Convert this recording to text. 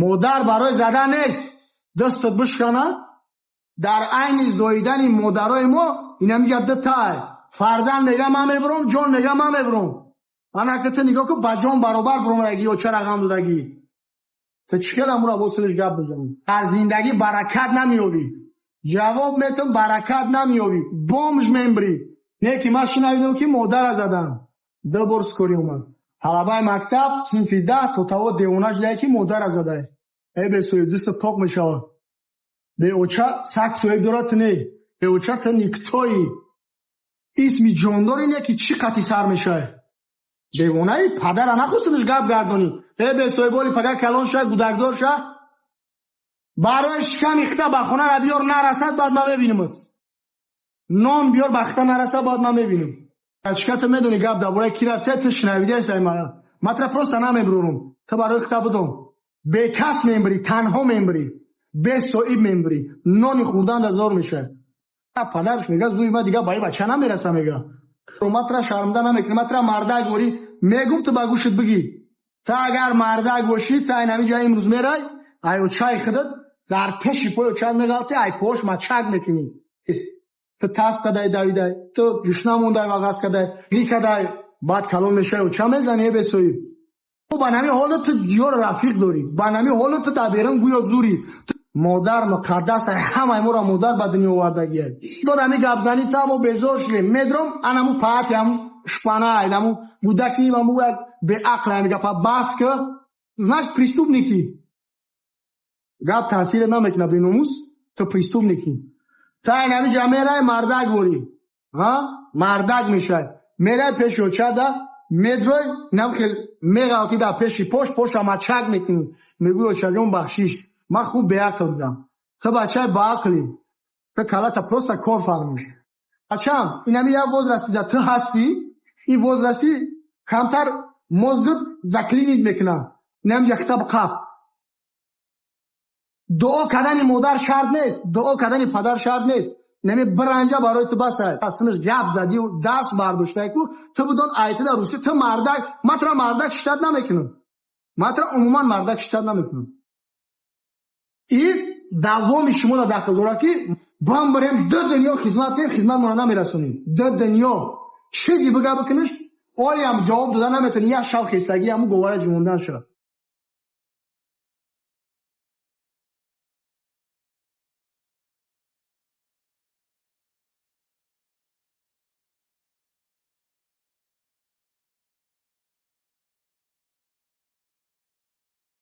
Модар барои задан нест. Дастат бишкана. Дар айни зоидани модарои мо инамиҷа дутай фарзанд мега: «Ман мебурам», ҷон мега: «Ман мебурам». Ана ки ту нигоҳ кун, ба ҷон баробар буромадагӣ ё чара ғам додагӣ. Ту чӣ хел амура бо синиш гап бизанӣ? Дар зиндагӣ баракат намеёбӣ. Ҷавоб метам, баракат намеёбӣ, бомж мембрӣ. Не ки ман шинавидам, ки модара задан. Ду бор скорый омад. Талабаи мактаб, синфи 10, то таво девона шудае, ки модара задае. Э, бесоҳиб, дастат тоқ мешавад. Беоча саг соҳиб дорад, ту не. Беоча ту никто ӣ. Исми ҷондор ине, ки чӣ қати сар мешавад. Девонаи, падара нахостинаш гап гардонӣ. Э, бесоҳиболи, пага калон ша, гудакдор ша, барои шиками хита ба хонара биёр, нарасад, баъд ман мебинамат. Нон биёр, ба хита нарасад, баъд ман мебинам. Чика, ту медонӣ, гап дар бораи ки рафта, ту шунавидаи мара. Ман тра просто намебурорум. Ту барои хита бидон, бекас мембирӣ, танҳо мембирӣ, бесоиб мембирӣ, нони хӯрдан да зор мешавад. Падараш мега: «Зуи ма дига ба и бача намераса», мега. Ман тра шармда намекунам, ман тра мардак ворӣ мегум, ту ба гӯшат бигӣ. Ту агар мардак бошӣ, ту ай намиҷа имрӯз мерай, ай очаи худат дар пеши пои очат меғалти, ай пош мачак мекунӣ. Ту тасб кадай, давидай, ту гӯшна мондай, вағаз кадай, гӣ кадай, баъд калон мешавӣ, оча мезанӣ. Э, бесоиб, ба нами ҳолат ту ёро рафиқ дорӣ, ба нами ҳолат ту дар берун гӯё зурӣ. Модар муқаддас, ҳамаи моро модар ба дунё овардагия. Дод ами гапзанӣ та мо безор шудем. Медром анаму паати ам шпана, инаму гудаки аму як беақл, ами гапа бас ки, значит, преступник и. Гап таъсират намекунад, беномус, ту преступник ӣ. Та инами ҷа мерай, мардак ворӣ, мардак мешавай, мерай пеши очада, медрой, инам хел меғалти дар пеши пош, поша мачак мекунӣ, мегӯй: «Очаҷон, бахшиш, ман хуб беақл будам». Ту бачаи баақлӣ, ту калата просто кор фармуш. Бачам, инами як возраст и да ту ҳастӣ, ин возраст и камтар мозг ат заклинить мекунад. Инам яхта қаб дуо кардани модар шарт нест, дуо кардани падар шарт нест. Нами биранҷа барои ту баса. Синаш гап задию даст бардоштае ку, ту будон айтида руси, ту мардак. Ман тура мардак считать намекунам, ман тура умуман мардак считать намекунам. И давоми шумо да дахл дорад, ки бам барем, ду дунё хизмат кунем, хизматмона намерасонем. Ду дунё чизи бига бикуниш, олиам ҷавоб дода наметавонӣ. Як шав хестагӣ ҳаму говара ҷимондан шавад.